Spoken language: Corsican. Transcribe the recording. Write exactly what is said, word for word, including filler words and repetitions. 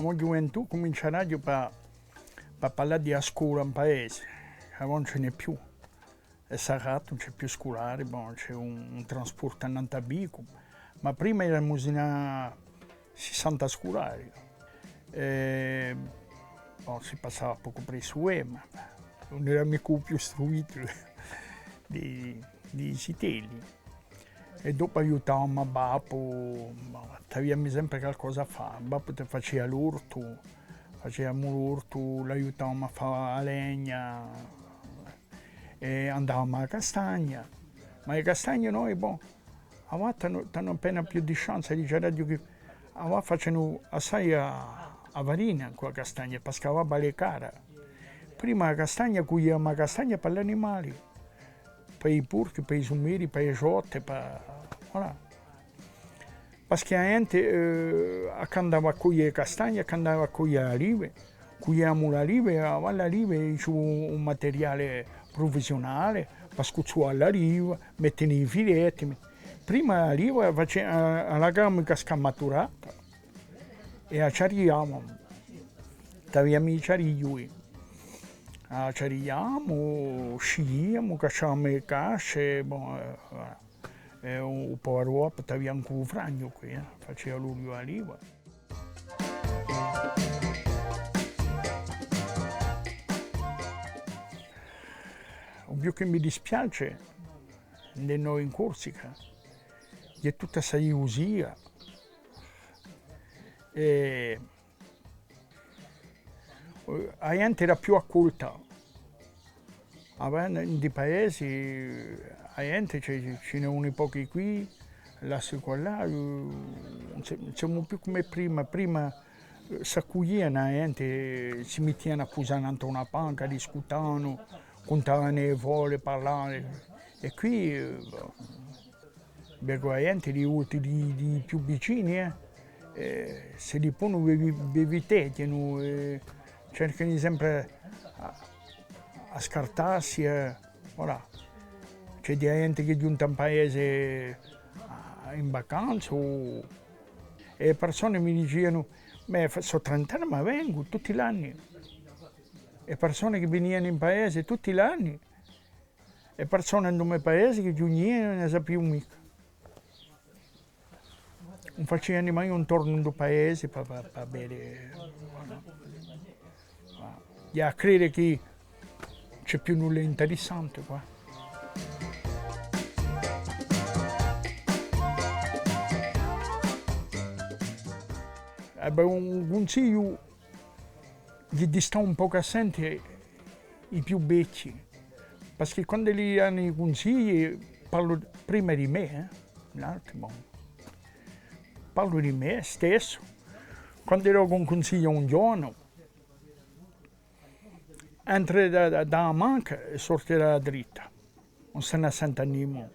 A mo ghjuventù cuminciaraghju pà, pà parlà di a scola in paese, chì avà ùn ci n'hè più. Hè sarratu, ùn ci hè più sculari, bon, ci hè un, un trasportu annant'à Vicu, ma prima eramu sinu à sissanta sculari. È, bon, si passava pocu pressu, eh, ma ùn era micca u più struitu di, di i zitelli. È dopu aiutavamu à babbu, ma t'aviamu sempre calcosa à fà. Babbu ti facia l'ortu, faciamu l'ortu, l'aiutavamu à fà a legna, è andavamu à a castagna. Ma e castagne noi, bon, avà t'anu, t'anu appena più di chance, diceraghju chì avà facenu assai a, a farina cù a castagna, perchè avà vale cara. Prima a castagna, cugliamu a castagna pà l'animali, pà i porchi, pà i sumeri, pà e ciotte, pà, voilà. Perchè a ghjente, eh, à chì andava à coglie e castagne, à chì andava à coglie l'alive, cugliamu l'alive, avà l'alive ci vole un, un materiale prufessiunale, pà scuzzà l'alive, mette i filetti. Prima l'alive face-, a, a lasciamu cascà maturata è a ciarigliamu. T'aviamu i ciariglioli. A ciarigliamu, scigliamu, cacciamu e casce, bon, eh, voilà. È u, u poveru babbu t'avia ancu u fragnu quì, eh, facia l'oliu d'aliva. U più chì mi dispiace, di noi in Corsica, hè tutta sta ghjilusia. È Eh, a ghjente era più accolta. Avà, in i paesi, a ghjente ci, ci n'hè uni pochi quì, là, quallà, eh, ùn si-, ùn simu più cum'è prima. Prima, eh, s'accuglianu a ghjente, si mittianu à pusà nant'à una panca, discutanu, cuntavanu e fole, parlavanu. È quì, eh, Vecu a ghjente di, di, di più vicini, eh, eh, s'elli ponu vi, vi, vi viteghjanu, eh, cercanu sempre à, à scartassi, eh, voilà. Ci hè di a ghjente chì hè ghjunta in paese, ah, in vacanza, o, è e persone mi dicianu: «Ma fa-, sò trent'anni, ma vengu tutti l'anni.» E persone chì vinianu in paese tutti l'anni, e persone in u me paese chì ghjunghjianu, ùn ne sapiu micca. Ùn facianu mai un tornu in u paese pà, pà, pà vede. Ghjè à crede chì ùn ci hè più nulla interessante quà. Eh bè, un cunsigliu, di, di stà un pocu à sente i più vechji, perchè quand'elli danu i cunsigli, parlu prima di mè, eh, l'altri, bon. Parlu di mè stessu. Quand'ellu dà un cunsigliu à un ghjovanu, entre da, da, da a manca è sorte da a dritta. Ùn si ne sente nimu.